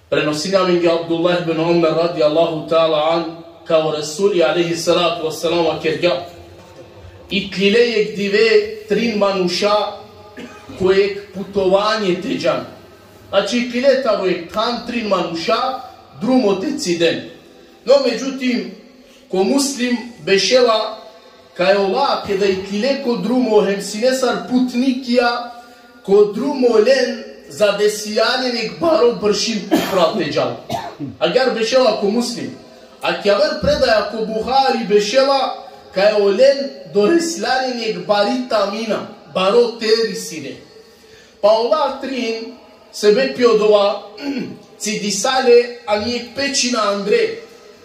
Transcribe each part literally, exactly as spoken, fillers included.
Prenosini amenge Abdullah ibn Umar radijallahu ta'ala an, kaj o Resuli alejhi salatu vesselam vakergja: Iklile jekh dive trin manuša ko jekh putovanje te džan. Znači, iklile taro jekh than trin manuša drumo te ciden. No, međutim, ko Muslim bešela kaj ola keda iklile ko drumo hem sine sar putnikija, ko drumo len zadesija len jekh baro bršim upral te džal. Agjaar bešela ko Muslim. A ki aver predaja ko Buhari bešela kaj olen doresla len jekh bari tamina, baro teri sine. Pa ola trin sebepi odova cidisale ani jekh pećina andre,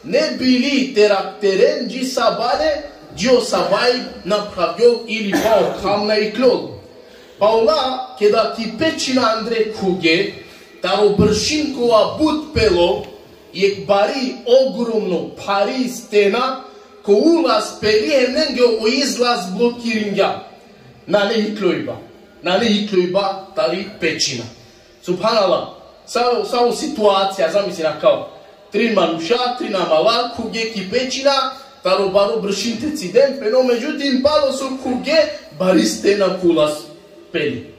ne bi li te rakteren dži sabale, dži o sabaj na phravgjol ili pa o kham na iklol. Pa ola, keda ki pećina andre khuge, taro bršim kova but pelo, jekh bari ogromno phari stena, ko ulaz peli hem lenge o izlaz blokiringja. Nane iklojba. Nane iklojba tari pećina. Subhanallah. Savo, savo situacija, zamislin akava. Trin manuša, trin amala, khuge ki pećina, taro baro bršim te ciden pe, no međutim, palo so khuge, bari stena ko ulaz peli.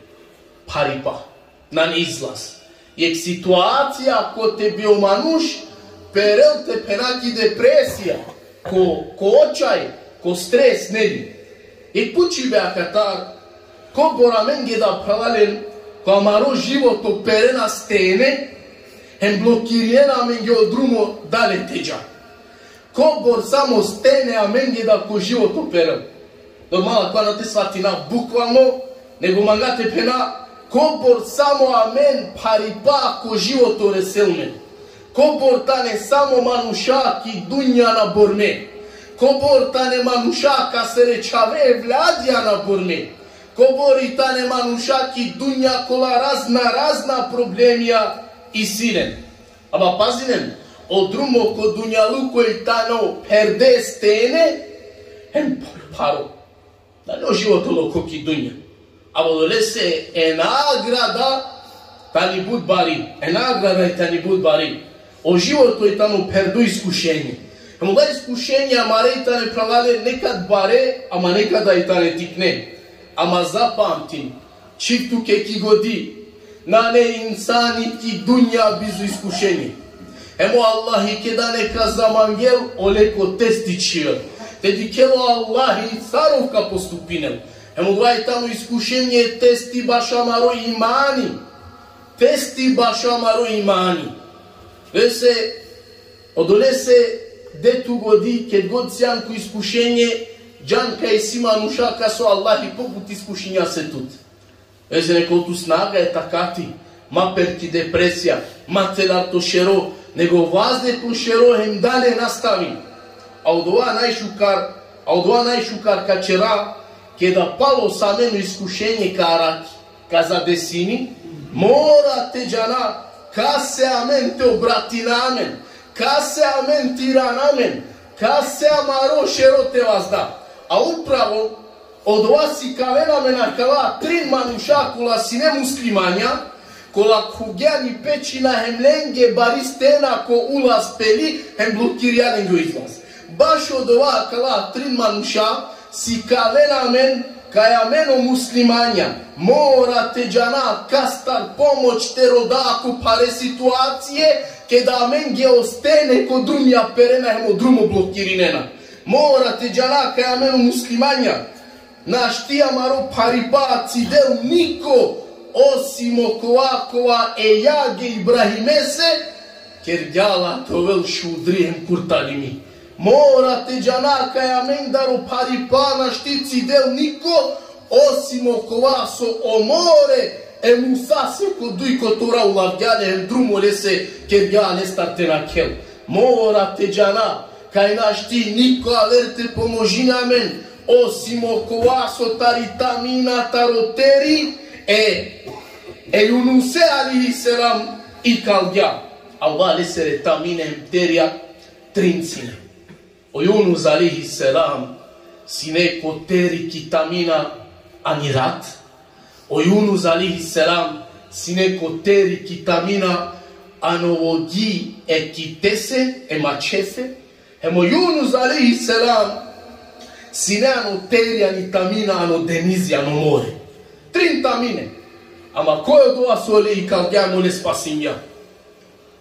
Pharipa. Nane izlaz. Jekh situacija kote bi o manuš perel te phena ki depresija, ko, ko očaj, ko stres, neli. Jekh pučibe akatar, kobor amenge da, phralalen, ko amaro životo perena stene, hem blokirena amenge o drumo dale te dža. Kobor samo stene amenge da ko životo perel. Normalno, akava na te svatina bukvalno, nego manga te phena, kobor samo amen pharipa ko životo resel amen. Kobor tane samo manuša ki dunja naborme. Kobor tane manuša kasere čhave evladija naborme. Kobor i tane manuša ki dunja kola razna, razna problemija isi len. Ama pazinen, o drumo ko dunjaluko i tano pherde stene, hem pharo. Nane o životo loko ki dunja. Ama odolese e nagrada tani but bari. E nagrada i tani but bari. O životo i tano pherdo iskušenje. Hem ola iskušenja amare i tane, phralalen, nekad bare, ama nekada i tane tikne. Ama zapamtin, čhib tuke ki godi, nane insani ki dunja bizo iskušenje. Hem o Allahi keda neka zamangel, ole ko testi čhivel. Te dikhel o Allahi sar ov ka postupinel. Hem odova i tano iskušenje, testi bašo amaro imani. Testi bašo amaro imani. Lese, odolese de tu godi, ked god sian ko iskušenje, džan kaj isi manuša kas o Allahi pobut iskušingjase tut. Eze nek ol tu snaga e takati, ma per ki depresija, ma celar to šero, nego vazde to šero hem dale nastavi. A odova najšukar, a odova najšukar ka čera, keda palo sa amen o iskušenje ka araki, ka zadesini, mora te džana kase amen te obratina amen, kase amen te irana amen, kase amaro šero te vazda. A upravo odova sikavena amen akala trin manuša kola sine muslimanja, kola khugja ani pećina hem lenge baristena ko ulaz peli hem blokirja lenge o izlaz. Baš odova akala trin manuša sikavena amen kaj amen o muslimanja mora te džana kastar pomoć te roda ko phare situacije, keda amenge o stene ko drumja perena hem o drumo blokirinena. Mora te džana kaj amen o muslimanja našti amaro pharipa cidel niko osim okova kova e jag e Ibrahimese kergja la te ovel šudri hem kurtalimi. Mora te džana kaj amendar o pharipa našti cidel niko osim okova so o more e Musase ko duj kotora ulavgja le hem drumo lese kergja lestar te nakhel. Mora te džana kaj našti niko aver te pomožini amen osim okova so tari tamina taro teri e, e Junuse alejhi selam ikalgja. Allah lesere tamine hem terija trin sine. O Junus alejhi selam sine ko teri ki tamina ani rat. O Junus alejhi selam sine ko teri ki tamina ano vogi e kitese, e mačhese, hem o Junus alejhi selam sine ano teri, ani tamina ano denizi, ano more. Trin tamine. Ama koj odova so ole ikalgja hem ole spasingja?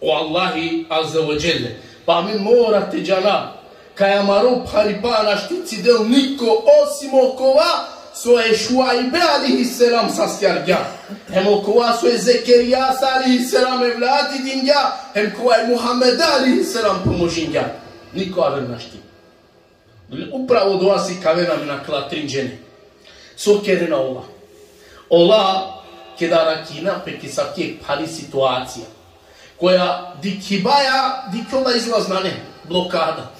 O Allahi Azze ve Dželle. Pa amen mora te džana kaj amaro pharipa našti cidel niko osim okova so e Šuajbe alejhi selam sastjargja. Hem okova so e Zekerijase alejhi selam evladi dingja, hem kova e Muhammede alejhi selam pomožingja. Niko aver našti. Upravo odova sikavena amen akala trin džene. So kerena ola? Ola keda arakina pe ki asavki phari situacija, koja dikhibaja, dikhjola izlaz nane, blokada.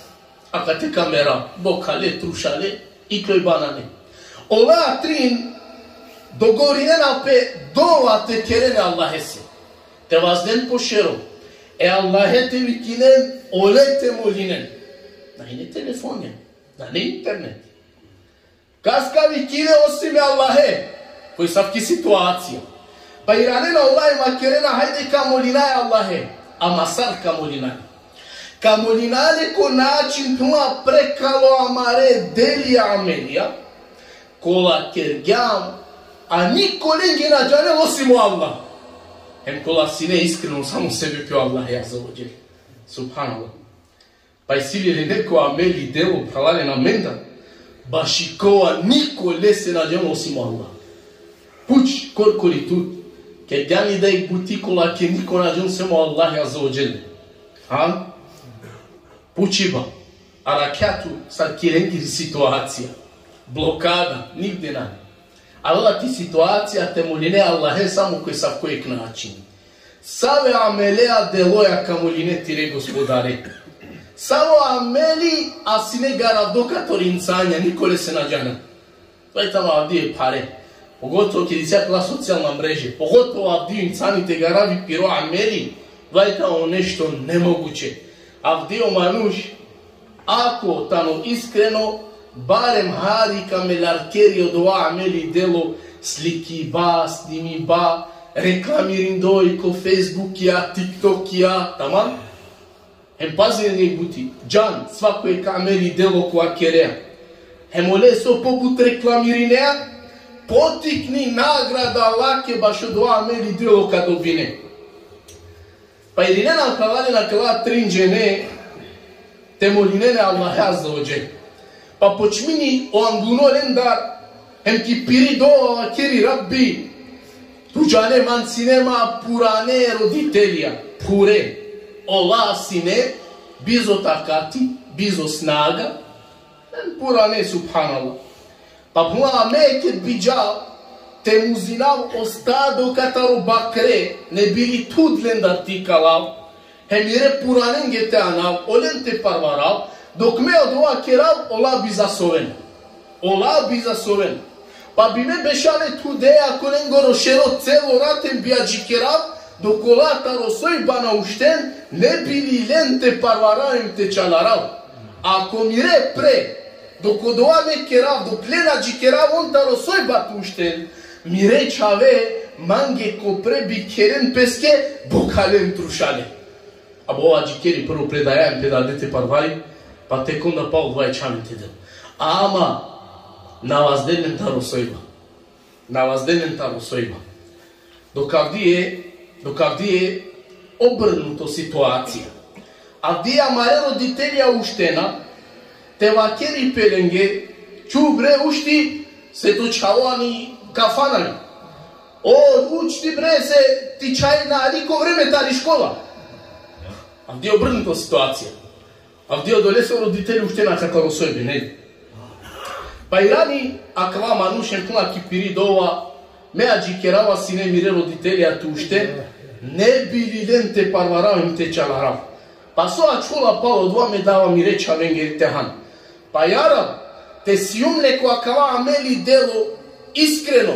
Akate kamera, bokhale, trušale, iklojba nane. Ola trin dogovorinena pe dova te keren e Allahese. Te vazden po šero. E Allahe te vikinen, ole te molinen. Nane telefonja, nane internet. Kas ka vikine osim e Allahe? Ko asavki situacija. Pa iranena ola hem vakerena, hajde ka molina e Allahe. Ama sar ka molina le? Ka molina le ko način tma prekalo amare delija, amelija, kola kergjam, a niko lenge na džanel osim o Allah. Hem kola sine iskreno samo sebepi o Allahi Azze ve Dželle. Subhanallah. Pa isi li le neko ameli, delo, phralalen, amendar, baši kova niko lese na džanel osim o Allah? Puč korkori tut, kergjan li dajekh buti kola ke niko na džanel sem o Allahi Azze ve Dželle? Ha? Pučiba. Arakja tu sar kerengiri situacija. Blokada, nigde nane. Avela ti situacija te moline Allahe samo ko asavko jekh način. Save amelea, deloja ka moline tire Gospodare? Savo ameli, a sine garavdo katar insanja, niko lese na džana. Dvaj tano avdive phare. Pogotovo keda isi akala socijalna mreže. Pogotovo avdive insani te garavi piro ameli, dvaj tano nešto nemoguće. Avdive o manuš, ako tano iskreno, barem hari ka melarkeri odova ameli, delo, slikiba, snimiba, reklamirindoj ko Facebookija, TikTokija, tamam? Hem pazi jekh buti, džan, svako jekh ameli, delo kova kerea, hem ole so pobut reklamirinea, potikni nagrada lake bašo odova ameli, delo ka dobine. Pa irinena, phralalen, akala trin džene te molinen e Allahe Azze ve Dželle. Pa počmini o angluno lendar, hem ki piri dova vakeri: Rabbi, tu džane, man sine ma purane roditelja, pure. Ola sine bizo takati, bizo snaga, hem purane, subhanallah. Pa puna, me ked bi džal te muzinav o stado kataro bakre, ne bi li thud lendar te ikalav, hem mire puranenge te anav, olen te parvarav, dok me odova kerav, ola bi zasoven. Ola bi zasoven. Pa bi me bešav le thude, ako lengoro šero celo rat, hem bi adžikerav, dok ola taro sojba na ušten, ne bi li len te parvarav hem te čalarav. Ako mire pre, dok odova me kerav, dok len adžikerav, on taro sojba te ušten, mire čhave mange ko pre bi keren peske, bokhale hem trušale. Abo adžikeri prvo pre daja hem pe dade te parvari, pa tek onda pa odova e čhaven te del. Ama na vazden len taro sojba. Na vazden len taro sojba. Dok avdive, dok avdive obrnuto situacija. Avdive amare roditelja uštena te vakeri pe lenge: Čhu bre, ušti, se to čhavo ani kafa nane. O, ušti bre, se ti čhaj na ali ko vreme tari škola. Avdive obrnuto situacija. Avdive odolese o roditelji uštena kataro sojbe, ne? Pa irani akava manuš hem puna ki piri dova: Me adžikerava sine mire roditelja te ušten, ne bi li len te parvarav hem te čalarav. Pa so ačhola palo odova, me dava mire čhavenge te han. Pa ja Rab, te sijum le ko akava ameli, delo iskreno,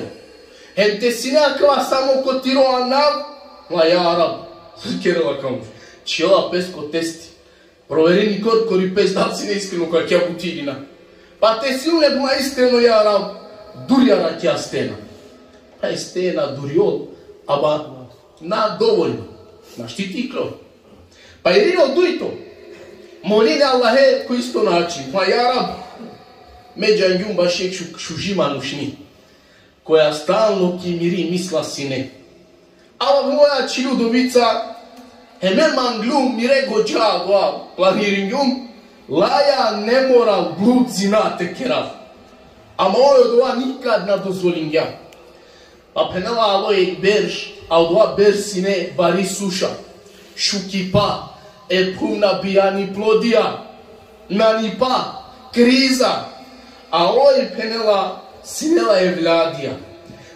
hem te sine akava samo ko tiro anav, la ja Rab, kerela kamo. Čhela pes ko testi. Proverini korkori pes dal sine iskreno ko akija buti ili na. Pa te sijum le puna iskreno, ja Rab, duri arakja stena. Pa e stena durjol, ama na dovoljno. Našti te iklon. Pa irini o dujto. Molini Allahe ko isto način. Pa ja Rab, me džangjum baš jekh šu-, šuži manušni, koja stalno ki miri misla sine. Ama moja čhili udovica, hem me manglum mire godža, dova planiringjum, laja nemoral, blud, zina te kerav. Ama oj odova nikad na dozvolingja. Pa phenela alo jekh berš, a odova berš sine bari suša, šukipa, e phuv na bijani plodija, nanipa, kriza, a oj phenela sine la evladija.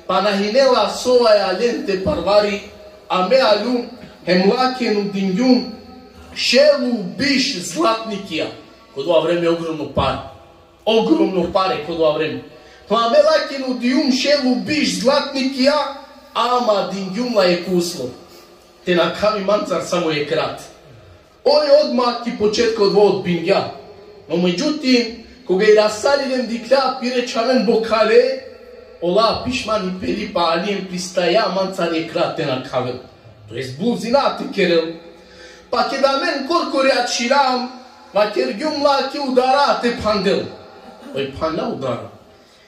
Pa na hine la soj alen te parvari, a me aljum hem lake nudingjum šel u biš zlatnikija. Ko dova vreme ogromno pare. Ogromno pare ko dova vreme. Pa me lake nudingjum šel u biš zlatnikija, ama dingjum la jekh uslov. Te nakhavi mancar samo jekh rat. Oj odma ki početko odova odbingja. No međutim, koga i rasali len dikhlja pire čhaven bokhale, ola pišmani peli, pa ali hem pristaja mancar jekh rat te nakhavel. To jest blud, zina te kerel. Pa keda amen korkori ačhilam, vakergjum lake udara te phandel. Oj phanla udara.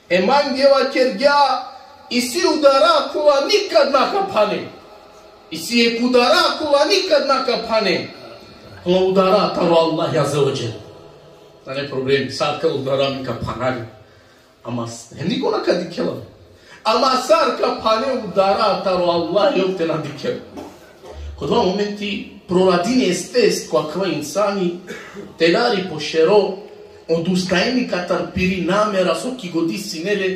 Hem mange vakergja: isi udara kola nikad na ka phane. Isi jekh udara kola nikad na ka phane. Kola udara taro Allah azze ve dželle. Nane problem, sar ka udara mi ka phana le. Ama s-, hem niko na ka dikhela. Ama sar ka phane udara taro Allah, ov te na dikhel. Ko dova momenti proradini e svest ko akava insani, te lari po šero, odustajini katar piri namera so ki godi sine le,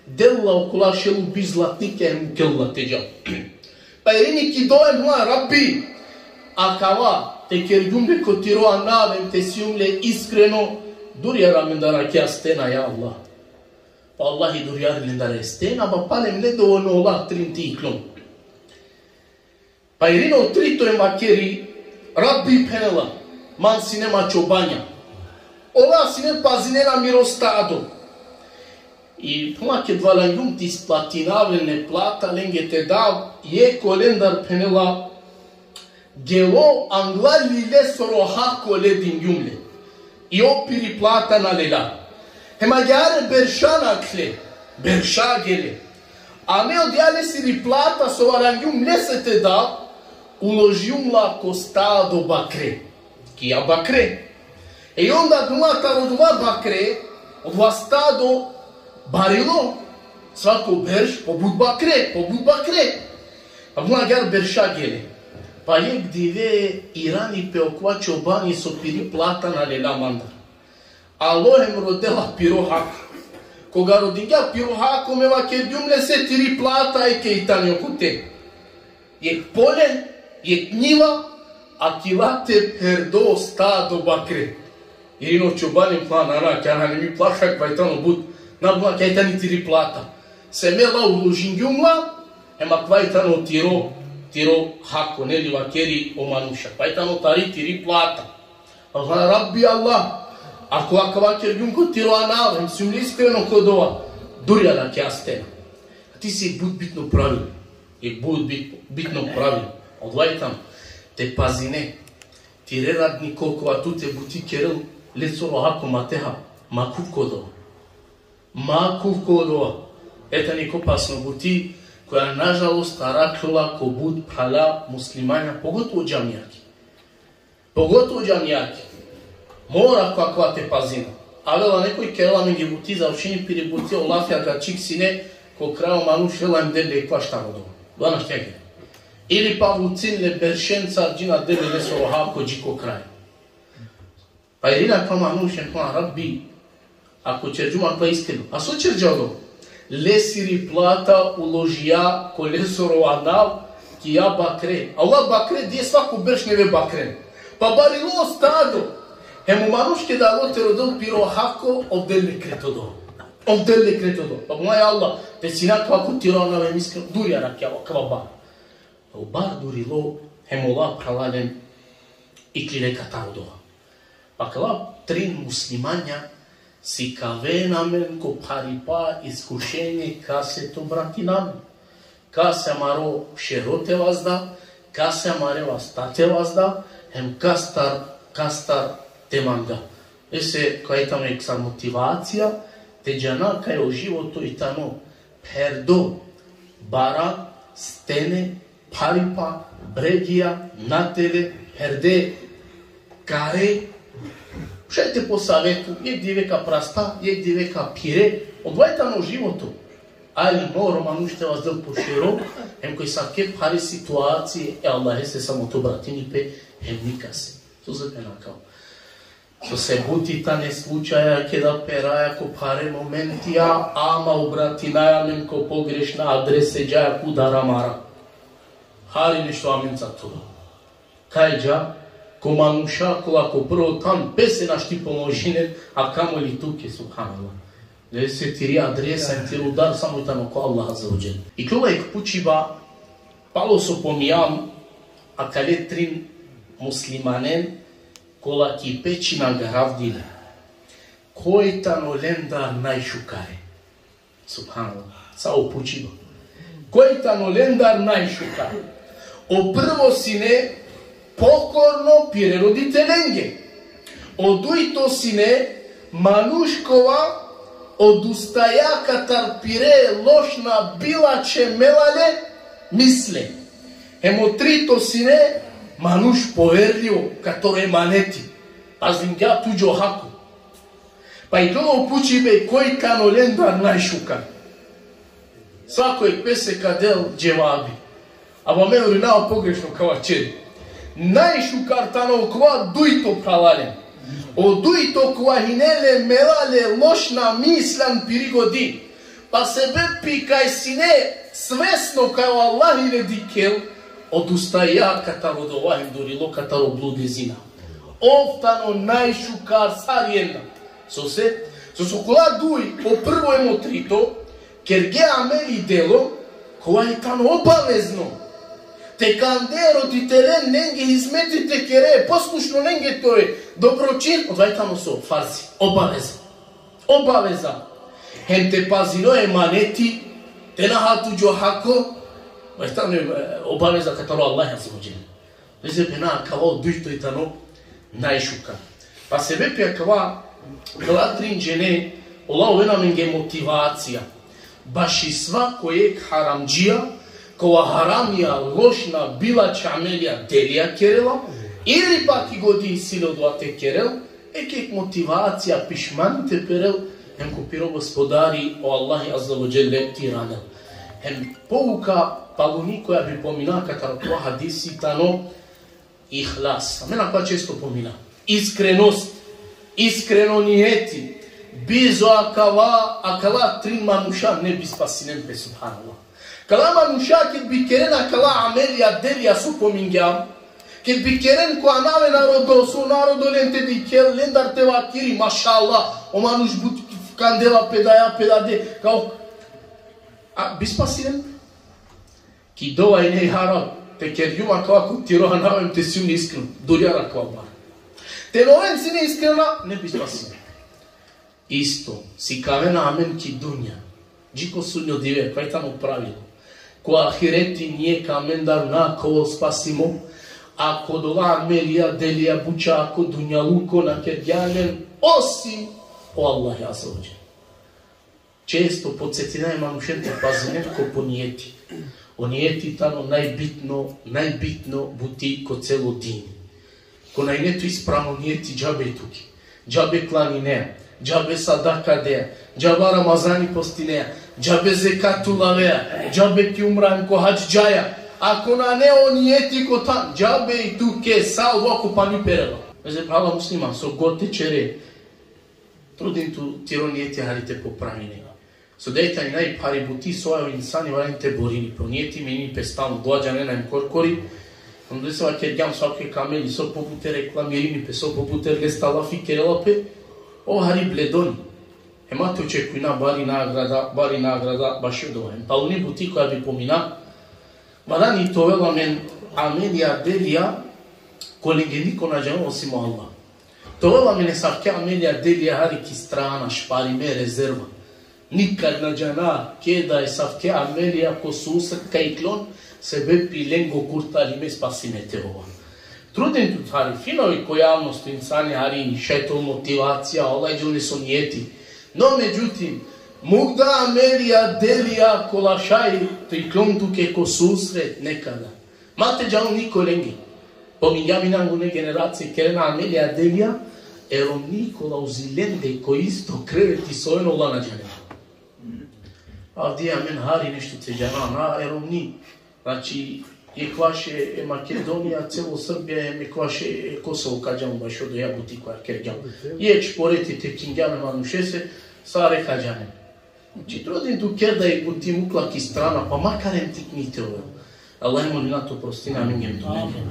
del la okola šel u biš zlatnikija hem mukel la te džal. Pa irini ki dova hem: Rabbi, akava te kergjum le ko tiro anav hem te sijum le iskreno, durjara amendar akaja stena, ja Allah. Pa Allah i durjari lendar e stena, pa pale nedovoljno ola trin te iklon. Pa irini o trito hem vakeri: Rabbi, phenela, man sine ma čobanja. Ola sine pazinena miro stado. I phenela, ked valangjum te isplatina len e plata lenge te dav, jekh olendar, phenela, gelo angla li lesoro hako, le dingjum le. I ov piri plata na lela. Hem agjaar berša nakhle, berša gele. A me odija lesiri plata so valangjum lese te dav, uložijum la ko stado bakre. Ki ja bakre. E onda duma taro duma bakre, odova stado barilo, svako berš po but bakre, po but bakre. Pa duma agjaar berša gele. Pa jekh dive irani pe okova čobani so piri plata na lela mandar. Alo hem rodela piro hako. Koga rodingja piro hako, me vakergjum lese: tiri plata eke i tani okote. Jekh pole, jekh njiva, a ki late pherdo stado bakre. Irini o čobani, phenela: na, na, kja nane mi plata, akava i tano but. Na, phenela, kja i tani tiri plata. Se me la uložingjum la, hem akava i tano tiro, tiro hako, neli, vakeri o manuša. Akava i tano tari tiri plata. Phenela: Rabbi Allah, ako akava kergjum ko tiro anav, hem sijum le iskreno ko dova, durjara akaja stena. Ati si but bitno pravilo. E but bit-, bitno pravilo. Odova i tano. Te pazine. Tire radniko kova tut te buti kerel, lesoro hako ma te ha. Ma khuv ko dova. Ma khuv ko dova. E tani jekh opasno buti, koja nažalost arakhljola ko but phrala muslimanja, pogotovo džamijake. Pogotovo džamijake. Mora ko akava te pazina. Avela nekoj, kerela amenge buti, završini piri buti, o lafi agačhik sine, ko kraj o manuš lela hem del le ekvaš taro dova. Dova našti agjaar. Ili pa vucini le beršenca, džina del le lesoro hako dži ko kraj. Pa irini akava manuš hem phenela: Rabbi, ako ćerđum akava iskreno. A so ćerđa odova? Lesiri plata uložija ko lesoro anav, ki ja bakre. A ola bakre, dije svako berš neve bakre. Pa barilo stado. Hem o manuš keda alo te rodel piro hako, ov del le kraj te dova. Ov del le kraj te dova. Pa phenela: Ja Allah, te sine akava ko tiro anav hem iskreno, durjara akaja, akava bar. O bar durilo, hem ola phralalen iklile katar odova. Pa akala trin muslimanja sikavena amen ko pharipa iskušenje kase te obratina amen. Kase amaro šero te vazda, Kase amare vasta te vazda, hem kastar, kastar te manga. Ese, kaj tano jekh sar motivacija, te džana kaj o životo i tano pherdo, bara, stene, pharipa, bregija, natele, pherde, kare, šaj te posavetu, jekh dive ka prasta, jekh dive ka phire, odova i tano životo. Ali mora o manuš te vazdel po šero, hem ko asavke phare situacije, e Allahese samo te obratini pe, hem nikase. Sose pe nakal. Sose buti tane slučaja keda peraja ko phare momentija, ama obratinaja amen ko pogrešna adrese, džaja ko udara mara. Hari nešto amenca tu. Kaj dža, ko manuša kola ko prvo than pese našti pomožinen, a kamoli tuke, subhanallah. Ese tiri adresa, tiri udar, samo i tano ko Allah azze ve dželle. Iklola jekh pučiba, palo so pominjam, akale trin muslimanen, kola ki pećina garavdile. Koj tano lendar najšukare? Subhanallah. Sa o pučiba. Koj tano lendar najšukar? O prvo sine pokorno pire roditelenge. O dujto sine manuš kova odustaja katar pire lošna bilače, melale misle. Hem o trito sine manuš poverljivo kataro emaneti. Pazingja tuđo hako. Pa iklola o pučibe koj tano lendar najšukar. Svako jekh pese ka del dževabi. Ama me urinava pogrešno ka vaćeri. Najšukar tano okova dujto, phralalen. O dujto kova hine le melale lošna mislan piri godi. Pa sebepi kaj sine svesno kaj o Allah le dikhel, odustaja katar odova hem durilo kataro bludi, zina. Ov tano najšukar sarinen. Sose, sose okola duj, o prvo hem o trito, kerge ameli, delo, kova i tano obavezno. Te kande roditelenenge, hizmeti te kere, poslušno lenge te ove, dobročin, odova i tano so, farzi, obaveza. Obaveza. Hem te pazine o emaneti, te na ha tuđo hako, odova i tano, e, obaveza kataro Allah azze ve dželle. Veze pena, akava o dujto i tano najšukar. Pa sebepi akava, akala trin džene, ola ovena amenge motivacija. Baši svako jekh haramdžija, kova haramija, lošna, bilača amelija, delija kerela, ili pak i godi isi le odova te kerel, jekh, jekh motivacija pišmani te perel, hem ko piro Gospodari, o Allahi azze ve dželle, te iranel. Hem pouka paluni koja bi pomina katar akava hadisi tano ihlas. Amen akava često pomina. Iskrenost, iskreno nijeti. Bizo akava, akala trin manuša ne bi spasinen pe, subhanallah. Akala manuša ked bi keren akala amelija, delija so pomingjam, ked bi keren ko anav e narodo, so narodo len te dikhel, lendar te vakeri, mašallah, o manuš but kandela pe daja, pe dade, kao, a bi spasinen? Ki dova ine: Ja Rab, te kergjum akava ko tiro anav hem te sijum iskreno, durjar akava bar. Te na oven sine iskrena, ne bi spasinen. Isto, sikavena amen ki dunja, dži ko sudnjo dive, kaj tano pravilo. Ko ahireti nijekh amendar na ka ovel spasimo, ako odola amelija, delija buća ko dunjaluko na kergja amen, osim o Allahi azze ve dželle. Često podsetinaja e manušen te pazinen ko po nijeti. O nijeti tano najbitno, najbitno buti ko celo din. Ko na ine tu ispravno nijeti, džabe i tuke. Džabe klaninea, džabe sadaka dea, džaba Ramazani postinea, džabe zekatu lavea, džabe ki umra hem ko hadž džaja. Ako nane o nijeti ko than, džabe i tuke, sa odova ko pani perela. Veze phrala musliman, so god te ćere, trudin tu tiro nijeti hari te popravine. So daj tani najphari buti so o insani valjani te borini pe. O nijeti menini pe stalno, dova džanena hem korkori. Onda so vakergjam, svako jekh ameli so pobuter reklamirini pe, so pobuter lesta lafi kerela pe, ov hari bledoni. Hem ma te očekujna bari nagrada, bari nagrada bašo dova. Hem paluni buti koja bi pomina, valjani te ovel amen amelija, delija, kolenge niko na džanel osim o Allah. Te ovel amen asavke amelija, delija hari ki strana, šparime, rezerva. Nikad na džana keda esavke amelija ko susret ka iklon, sebepi lengo kurtalime, spasimete ova. Trudin tut hari, fino i ko javnost, insani hari šaj to motivacija, Allah dželi so nijeti. No, međutim, mukh da amelija, delija kola šaj te iklon tuke ko susret nekada. Ma te džanel niko lenge. Pomingjam inangune generacije, kerena amelija, delija, e romni kola uzi lende ko isto kreveti sojno, ola na džanena. Avdive amen hari nešto te džana, na, e romni. Znači, jekh vaš e Makedonija, celo Srbija, em jekh vaš e Kosovo, ka džan bašo doja buti koja kergjam. Jekh šporeti te kingjam e manušese, sare ka džanen. Znači, trudin tut, ker da jekh buti mukla ki strana, pa makar em tikni te ovel. Allah molina te oprostini amenge em tumenge.